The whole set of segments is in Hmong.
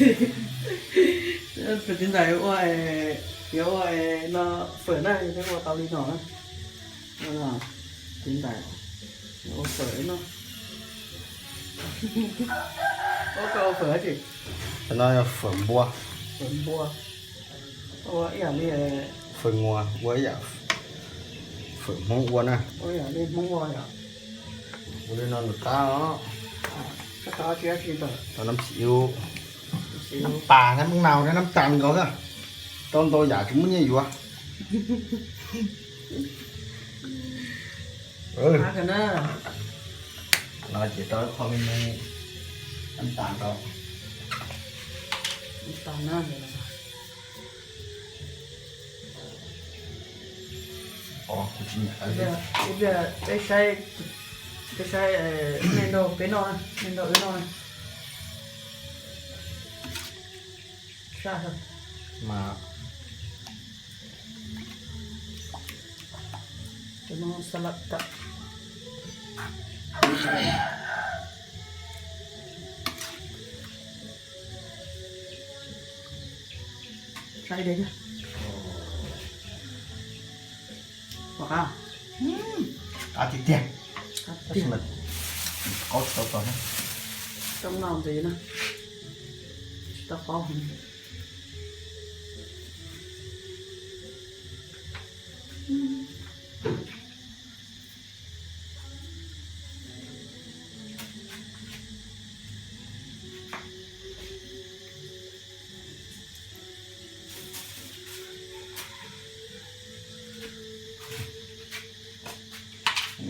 Tus txiv ntxawm ua, yuav ua no fawm na, yuav ua tau li no na. Txiv ntxawm ua fawm no. Ua fawm tsi? No yog fawm npua. Fawm npua. Ua ib yam li fawm nguas, ua ib yam fawm Hmoob ua na. Ua ib yam li Hmoob ua yom. Ua li no nws qab os. Qab tsi dab tsi ntawm. Tau nab xim ub. Nab pas thiab mab nau thiab nab tas nkaus xwb. Tau ntau yam tsis muaj nyiaj yuav. No ces tau ib qho me me, nab tas rau. Kuv tsis nyiam. Peb saib, peb saib nej nrog peb noj, nej nrog wb noj na. Sab mas. Cov no salad tawm. Saib deb. Qab tiag tiag. Qab tiag. Qaub tsis tau txog thiab. Coj noj ntxiv na. Tsis tau qaub heev.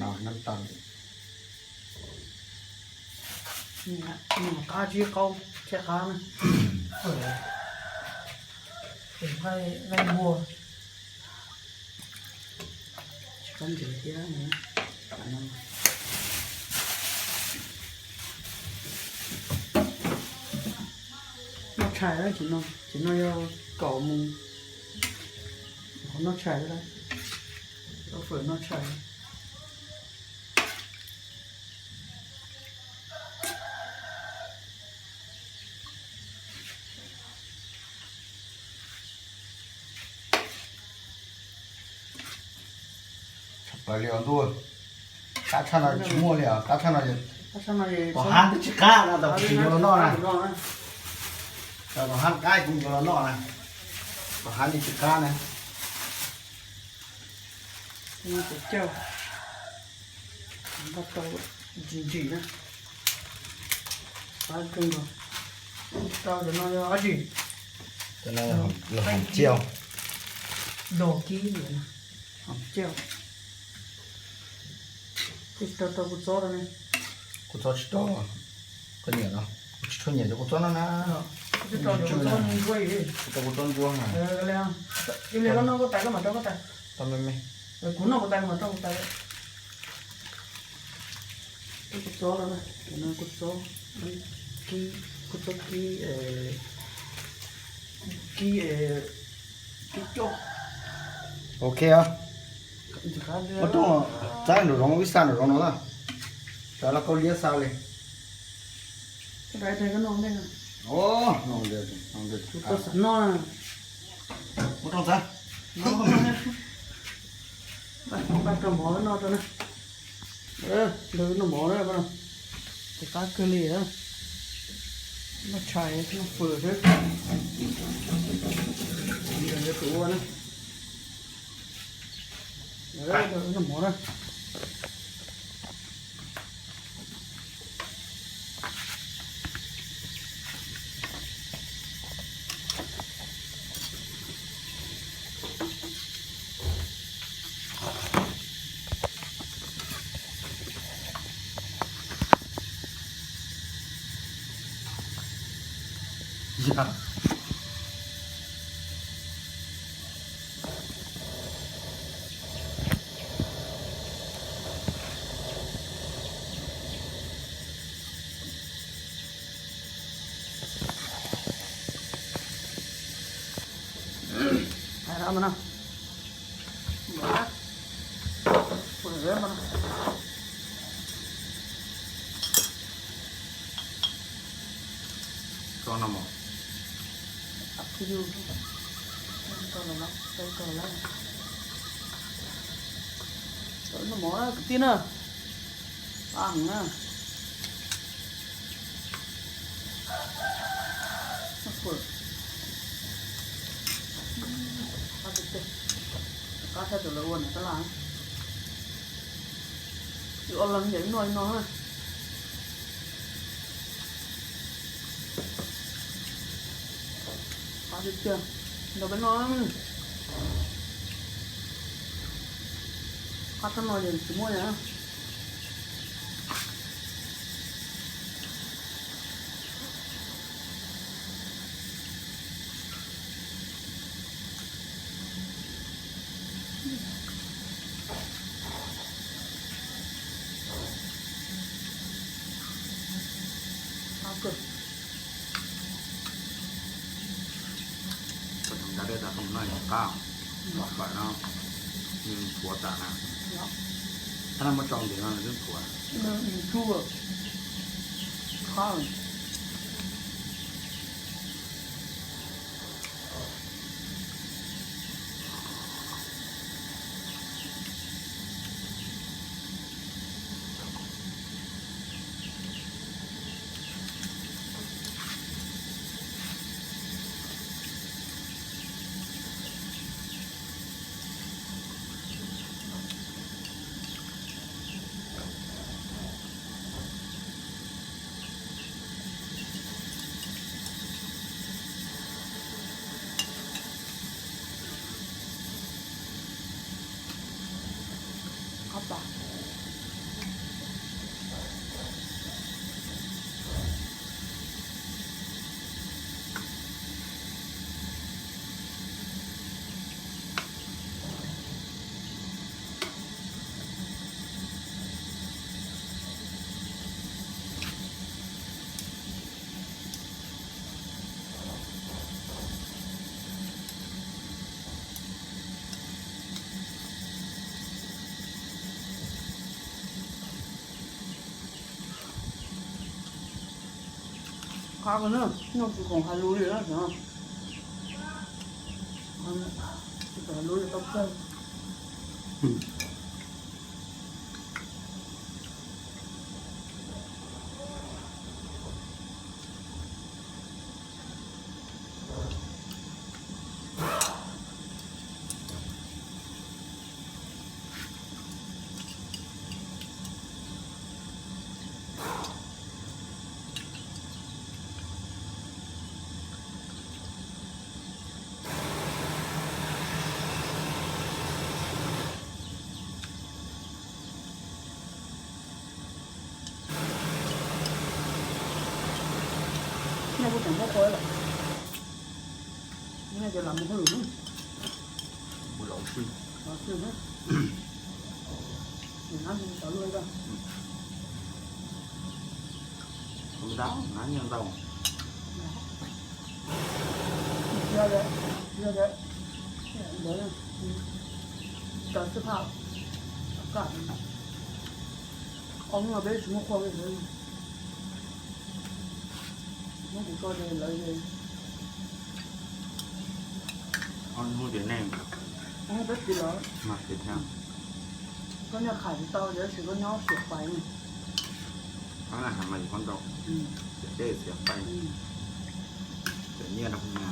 Noj nab tas. Noj qab tsis qaub thiab qab na. Tes nqaij npua. Tsis paub ntsev thiab. Noj tshais lawm, ces no yog kaum moos. Noj tshais lawm, fawm noj tshais. Tshaj plaws li os ntuj. Qab tshaj no tsis muaj li os, qab tshaj no. Tom hab twb tsis qab no, tom kuv tsis yuav los noj na. Tom hab qab kuv yuav los noj na. Tom hab li tsis qab na. Cov cauj, npaj tau ntsim ntsim na. Qab kawg nkaus. Tau cov no yog dab tsi? Cov no yog hoom tsiaj. Dos kib, hoom tsiaj. Koj tsis tau rau kuv txob rau ne? Kuv txob tsis tau. Koj nyiam no? Kuv tsis tshua nyiam cov kuv txob no na. Kuv tsis tau cov kuv txob ntsuab. Kuv tau kuv txob ntsuab na. Ib pliag koj noj koj tais koj mam rau koj tais. Tau me me. Kuv noj kuv tais koj mam rau kuv tais. Kuv txob, kuv txob, kuv txob kib, kib, kib coj. Ok. Muab rooj txav nraum zoov, wb xa nraum zoov no na. Xav los kau liab xa li. Muab rooj txav. Npaj rau mov noj rau na. Npaj noj mov na. Ces qab kawg li. Noj tshais noj fawm xwb. Tus ua na. Noj mov na. Koj noj mov. Yus, tau los lawm, tau los lawm. Tau noj mov na kwv tij na. Qab heev na. Qab tiag tiag. Qab tshaj tawm lawv ua nram tab laj. Yus ua los yam ib no ib no na. Qab tiag tiag. Nrog peb noj. Qab tsob no ces tsis muaj li na. Qab kawg. Koj thaum ntawd dej tas koj mus noj qab, pom pawm no, nws thuav tas na. Thab no muab tso ntev no nws twb thuav. Qab. Qab pas. Qab kawg na, noj tsis khoom hais lus li na. Tsis khoom hais lus li tau kawg. Nej kuj tseem muab qhua lawm. Nej ces los mus hauj lwm. Mus los xwb. Los xwb na. Nab tsis tau luaj ntau. Ntau, nab nyiaj ntau. Yog tias, yog tias, ntawd, cov xwb phaj, kom, ob hnub no peb tsis muaj qhua li. Muab kuv tso ces lawv ces, ob hnub ces nej, ob hnub peb txiv lawv, koj nyob Khais tsis tau ces tab sis koj nyob Xiam Pais ne. Koj nyob Khais mas yus koj ntau, Xiam Pais, Xiam Pais, Xiam Nyiaj rau na.